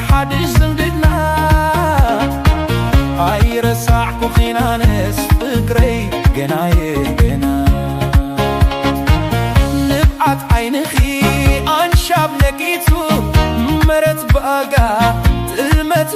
ሓድሽ ዝምድና ኣይረሳዕኩኺን ኣነስ ፍቅረይ ገናየ ገና ንብዓት ዓይንኺ ኣንሻብ ነቂቱ መረት ብኣጋ ጥልመት